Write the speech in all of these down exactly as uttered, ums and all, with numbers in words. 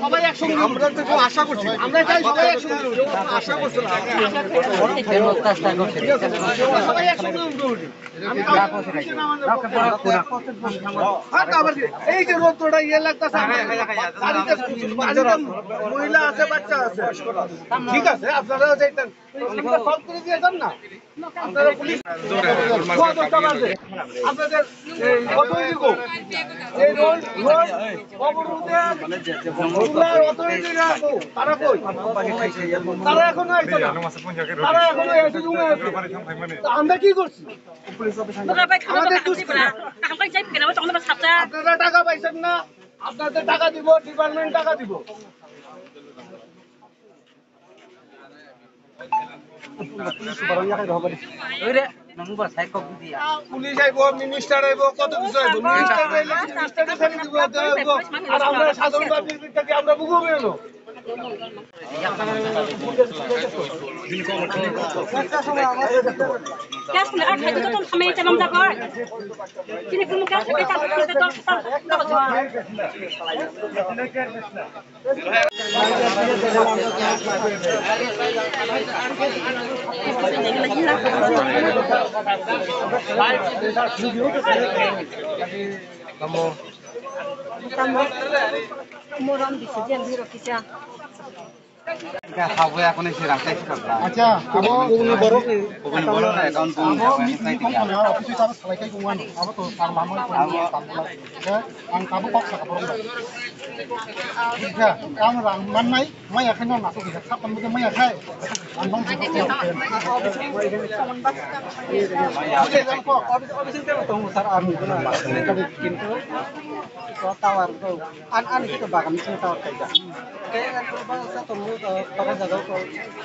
সবাই একসঙ্গে উঠবো। আমরা তো কেউ আশা করছি না। আমরা চাই সবাই একসঙ্গে উঠবো। আশা করছি না। সবাই একসঙ্গে উঠবো। আমি কাউকে আর তো আবার কি? এই যে রোদ্রটা ইয়ে লাগতেছে, বাড়িতে, বাড়িতে মহিলা আছে, বাচ্চা আছে, ঠিক আছে, আপনারাও যাইতেন। আমরা সব করে দিয়ে যান না। আপনারা পুলিশ কত দশটা বাজে? আপনাদের এই কত ইগো? এই রোড, রোড অবরোধে আপনার অথরিটিরা কো? তারা কই? তারা এখনো আইছে না। তারা এখনো এসি রুমে আছে। তো আমরা কি করছি? আমাদের দুষ্কৃতি। আপনারা টাকা পাইছেন না, আপনাদের টাকা দিব, ডিপার্টমেন্ট টাকা দিব। পুলিশ আইবো, মিনিস্টার আইবো, কত কিছু আইবো। মিনিস্টার আইলে কি মিনিস্টারে ছাড়ি দিব, এতে আইবো। আর আমরা সাধারণ পাবলিক থাকি আমরা বুঝবো কেন? Gas ni ar thai to to samai te mam da koi. Chini kumu gas ni ta to to to. Tamo. Tamo. Morom bisi jen biro kisa. Habo ya kone si rang tai sikam la. Acha, abo uni borok ni. Uni borok ni account abo ni meeting ni kong khana office o tabuk salai kai kong wani. Abo to sar mama. Ang tabuk kok saka borok. Kisa, ang rang mannai. Maya khai no nato kisa, sapan mujhe maya khai. Ang bang sika. Mujhe jang ko, office, office te tong sar army. Kintu, ko tower ko, an, an kito bagan sini tower kaija. Kaya ko ba sa tong ko, bagan jaga ko,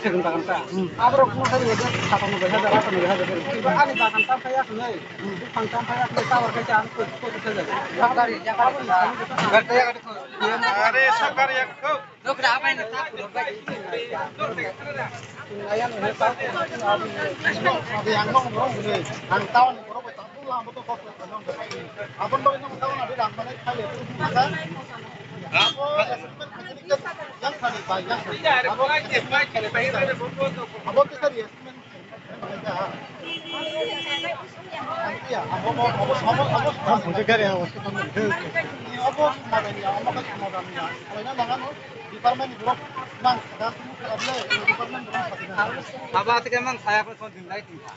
segun bagan ta. Abro ko hari ko, sapan mujhe jaga, sapan mujhe jaga. Ani bagan ta kaya ko nai, bupang ta kaya ko, tower kaija, an ko, ko jaga. Are, sarkar ya ko. Aba tike mang saya pun kon dinlai tingka.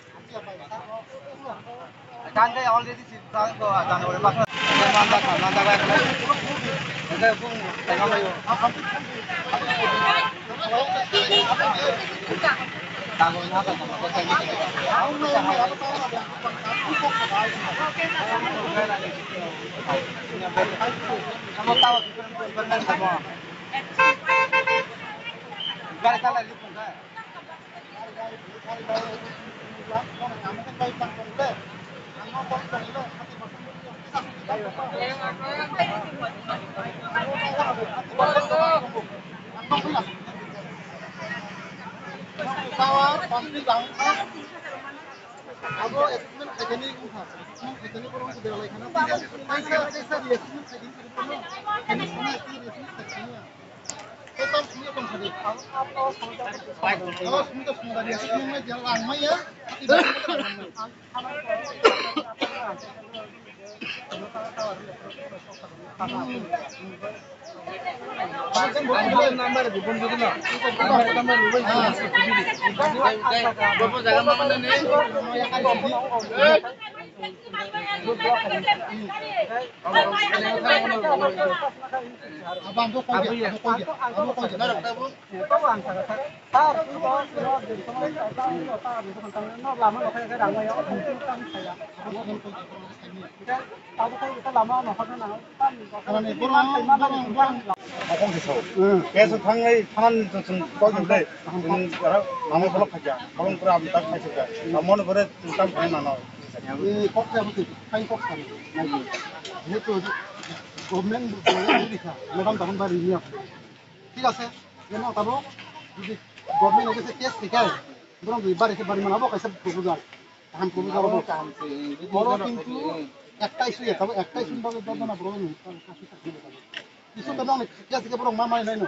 Kan kai already si, kan ko, kan ko, mas, man da, man da, kan ko. Kan ko, kan ko. Abo assessment khaikani wngkha. Assessment khaikani borok wngkha, belai khana. Kaisa, kaisa reassessment khaikani, khaikani, khaikani, khaikani, reassessment khaikani. Total simi tong kha di. Abo simi tong kha di. Assessment mai jang lang maya. Bokong se sao. Hmm. Keso thangnai thanani to chwng kok hwnle. Chwng aro lama bolok khaja. Bolong pura amtak khaja. Lamoni pore chwng tam khaina nano. Ni kok khe amtwi, thank kok sani. Jehetu government, government ni kha, madam tokon ba rini. Thik ase, jeno tabo, jodi government age se case thikai, borok jodi bari khe bari manabo kaisa proposal, kaham proposal bo. Oro kintu ekta issue ya, tabo ekta issue ni bagwi dodona borok ni. Issue to nong ni case khe borok ma mai nai no.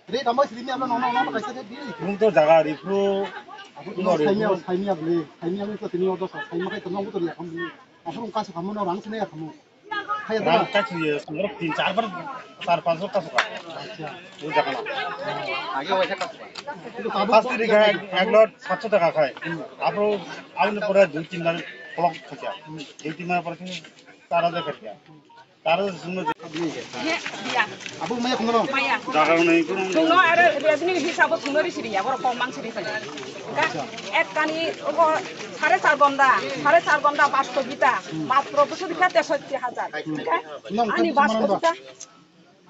Rate amo simi abla nong nong nong kaisa rate di. Nung to jaga ri phru. Abo to saimi abo, saimi abo le, saimi abo to tini order sa, saimi kai to nong to ya kam ni. Abo nung kaisa kamu no rang sini ya kamu. Hai Rang da. Kachi ye, sumur tin char bar, char panch bar kachi ba. Acha. Ye jaga na. Age waisa kachi ba. Itu abo First ko- week hai, ek lot saat so taka khai. Abo, abo ne pura dui tin bar block khaja. Dui tin bar pore char hajar khaja. Taro sumno. Ye, ya. Abo maya khumno. Maya. Jaga nai khumno. Sumno aro revenue hisabo sumno risi riya, borok kok mang siri fai. Ka, ek kani ogo sare char gonda, sare char gonda pasto bita, matro busu bita tesotti hajar. Ka, Nong ani khe basto mananda. Bita.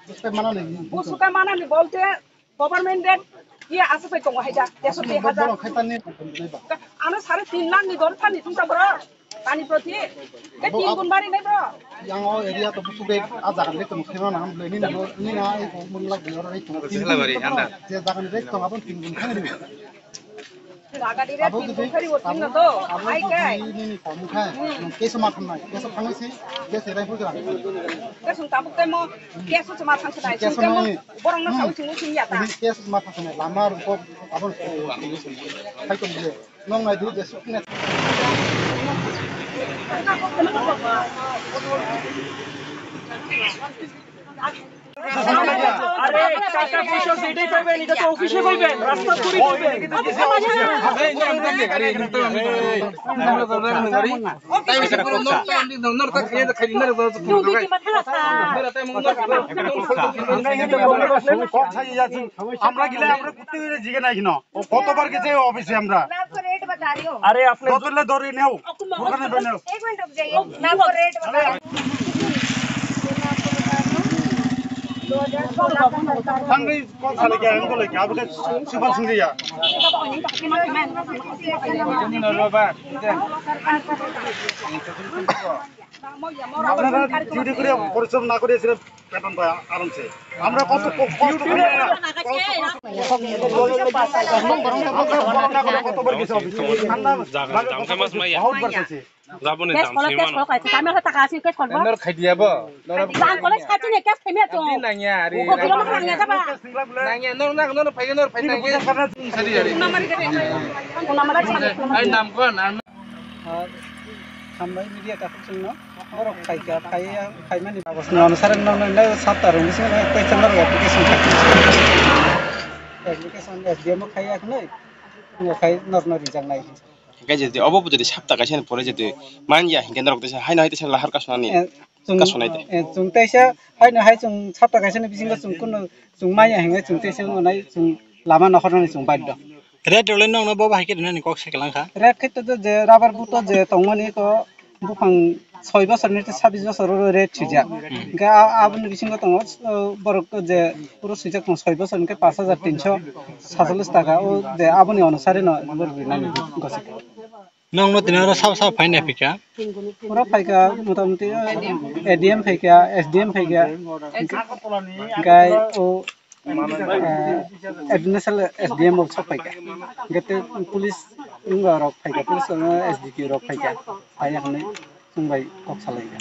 Busu ka manani. Busu ka manani bolte Government rate iye aswk bai tongo hai da, tesotti hajar. Borok khai tani. Ano sare tin lakh ni dor thani thung ta bro. Tani proti. Ke tin gun bari nai bro. Yang o area to busu rate a jaga rate to khema na ham le ni na ni na e ko mun lakh de oro rate to. Tin gun bari anda. Je jaga ni rate to abon tin gun khani. Jaga ni rate tin gun khani o tin na to. Abo ai kai. Ni ni kom khai. Keso ma thang nai. Keso thang si. Keso rai pu jaga. Keso tabuk temo. Keso ma thang si nai. Keso nai. Borok no sao chungo chini ya ta. Ini case ma thang lama rukok abon hai tong bile. Nong nai du je sukne. আরে টাকা পয়সা যেটাই পাইবেন, এটা তো অফিসে পাইবেন, রাস্তা করে পাইবেন। আমরা গেলে আমরা করতে গেলে জিগে নাই কেন? ও কতবার গেছে অফিসে আমরা? नाम को रेट बता रही हूँ। আরে আপনি দশ দিলে ধরে নেও। ओके, मैं ओके। एक मिनट रुक जाइए। नाम को रेट बता रही हूँ। থাঙ্গাই কল সালে কি আমি বলে কি? আপনি সুপার সিঙ্গিয়া। আপনারা ডিউটি করে পরিশ্রম না করে এসে বেতন পায় আরামসে। আমরা কত ক-, কষ্ট করি না, কষ্ট, কষ্ট করি। আমরা বড় না করে কতবার গেছে অফিসে? ঠান্ডা জাগা, লাগে জামসে মাছ মাইয়া। বহুত বার গেছে। যাবো নে, কেস জামসে করলে কেস মানো। করো, কাছে আমি একটা টাকা আছে, কেস করবো। নর খাই দিয়াবো। নর জান করলে খাচ্ছি না, কেস খেমে তো। দিন নাইয়া, আরে। ও, কিলো মতো নাইয়া যাবা। নাইয়া, নর না, নর ফাইয়া, নর ফাইয়া। সারি, আরে। ফোন নাম্বার আছে, ফোন নাম্বার আছে। আরে, নাম কোন? আর Hambai media takhuk chwngno borok phaikha, phaiya, phaimani bagwi chwng ano sare no, no, no, sapta rwngwi chwngno tei chwngno application kha. Application S D M o khaiya hwnwi, chwngno khai norno rijak nai. Hingke jodi obo bo jodi sapta kaisa ni pore jodi manya hingke norok teisa haino hai teisa lahar kasonani. Eh, chwng, kasonai de. Eh, chwng teisa haino hai chwng sapta kaisa ni bisingo chwng kunu chwng manya hingke chwng teisa wngnai chwng lama nokhornani chwng baiddo. Rate rwlai nokno bo bahai khe rwnani kok se kwlang kha. Rate khe to je rubber boot o je tongmani ko buphang soi bosor ni sabis bosor oro rate swijak. Hmm. Hingke a-, aboni bisingo tongo, o, borok je puro swijak tongo soi bosor hingke pash hajar tinso satchollish taka o je aboni onusari no borok rinani gosik. Nokno tini oro sabo sabo phaina phikha? Oro phaikha motamuti, o, A D M phaikha, S D M phaikha, hingke o, eh, additional S D M rok sok phaikha. Hingke tei police wngya rok phaikha, police wngya S D P O rok phaikha. Phaiya hwnwi chwng bai kok salaikha.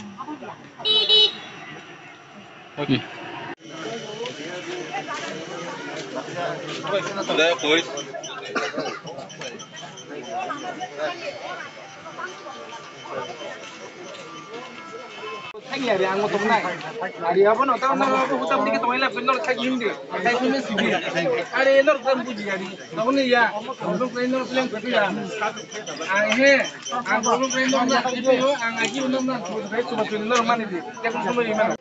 Ari ang tong nai. Ari abo no tamo no abo hutam dike tong ila pindor thagi hindi. Thagi hindi sidi. Ari nor tam buji ari. Tamo ni ya. Ang tong nor plan ko ya. Ang he. Ang tong nor na ko yo ang aji no na ko thai ko nor mani di. Tek ko no imana.